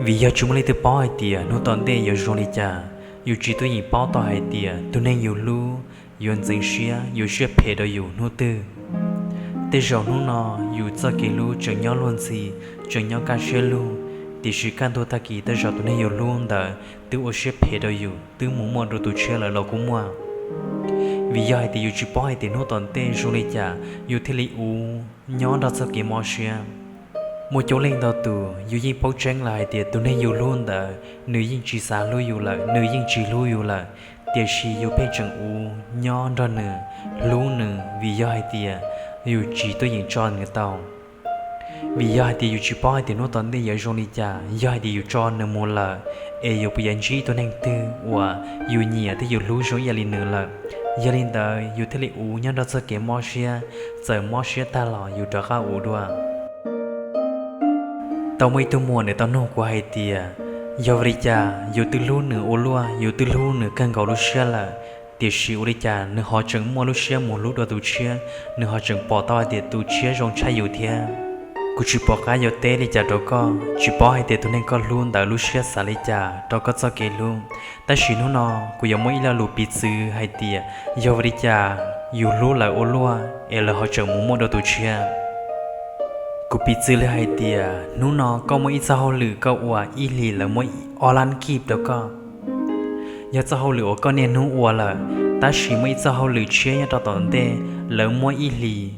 Vim yog tsis muaj leej twg paub hais tias hnub tom ntej yuav zoo li cas, yus tsis tuaj yeem paub tau hais tias tus neeg yus hlub yuav ntxeev siab, yuav siab phem rau yus hnub twg. Tej zaum hnub no yus txoj kev hlub tseem nyob luag ntxhi, tseem nyob kaj siab lug, tiam sis kaj ntug tag kis tej zaum tus neeg yus hlub ntawd twb ua siab phem rau yus, twb mus muaj dua tus tshiab lawm los kuj muaj. Vim yog hais tias yus tsis paub hais tias hnub tom ntej zoo li cas, yus thiaj li ua nyob nrog txoj kev mob siab. Muaj coob leej ntau tus yus yeej paub tseeb lawm hais tias tus neeg yus hlub ntawd nws yeej tsis xav hlub yus lawm, nws yeej tsis hlub yus lawm, tiam sis yus pheej tseem ua nyob nrog nws, hlub nws vim yog hais tias yus tsis tuaj yeem tso nws tau. Vim yog hais tias yus tsis paub hais tias hnub tom ntej yuav zoo li cas, yog hais tias yus tso nws mus lawm, es yus puas yuav ntsib tus neeg twg uas yus nyiam thiab yus hlub zoo ib yam li nws lawm. Yog li ntawd yus thiaj li ua nyob nrog txoj kev mob siab, txawm mob siab tag los yus rov qab ua dua. Tau muaj ib tug muam nws tau nug kuv hais tias, yog vim li cas yus twb hlub nws ua luaj, yus twb hlub nws kawg nkaus lub siab lawm, tiam sis ua li cas nws ho tseem muaj lub siab mus hlub dua tus tshiab, nws ho tseem pom tau hais tias tus tshiab zoo tshaj yus thiab? Kuv tsis pom qab yuav teb li cas rau koj, tsis paub hais tias tus neeg koj hlub ntawd lub siab xav li cas rau koj txoj kev hlub. Tab sis hnub no kuv yuav muaj ib lo lus piv txwv hais tias, yog vim li cas yus hlub lawv ua luaj es lawv ho tseem mus muaj dua tus tshiab? Kuv piv txwv li hais tias hnub no koj muaj ib txoj hauj lwm koj ua ib hlis lawv muab ob lab kib rau koj, yog txoj hauj lwm uas koj niaj hnub ua lawm, tab sis muaj ib txoj hauj lwm tshiab nyob rau tom ntej lawv muab ib hlis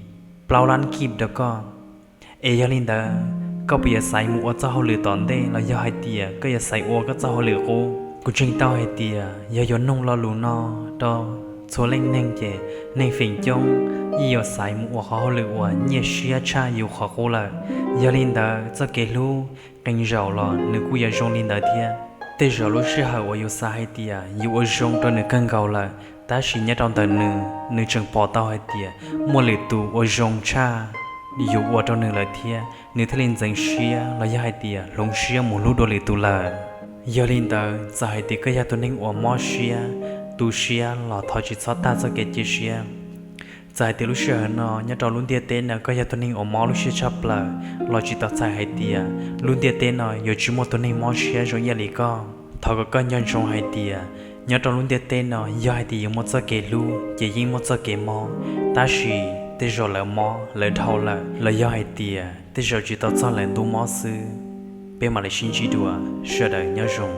plaub lab kib rau koj. Es yog li ntawd, koj puas yuav xaiv mus ua txoj hauj lwm tom ntej los yog hais tias koj yuav xaiv ua koj txoj hauj lwm qub? Kuv ntseeg tau hais tias yog yuav nug lo lus no rau txhua leej neeg ces neeg feem coob yeej yuav xaiv mus ua qhov hauj lwm uas nyiaj siab tshaj yus qhov qub lawm. Yog li ntawd txoj kev hlub qee zaum los nws kuj yuav zoo li ntawd thiab. Tej zaum lub sij hawm uas yus xav hais tias yus ua zoo rau nws kawg nkaus lawm, tab sis nyob rau ntawm nws, nws tseem pom tau hais tias muaj lwm tus ua zoo tshaj yus ua rau nws lawm thiab, nws thiaj li ntxeev siab los yog hais tias hloov siab mus hlub dua lwm tus lawm. Yog li ntawd txawm hais tias koj yog tus neeg uas mob siab, tu siab los thov tsis txhob tag txoj kev cia siab. Txawm hais tias lub sij hawm no nyob rau lub ntiaj teb no koj yog tus neeg uas mob lub siab tshaj plaws los tsis tau txhais hais tias lub ntiaj teb no yuav tsis muaj tus neeg mob siab zoo ib yam li koj. Thov kom koj nco ntsoov hais tias nyob rau lub ntiaj teb no yog hais tias yus muaj txoj kev hlub ces yeej muaj txoj kev mob, tab sis tej zaum lawv mob lawv dhau lawm los yog hais tias tej zaum tsis tau txog lawv ntu mob xwb. Peb mam li sib ntsib dua, sawv daws nyob zoo.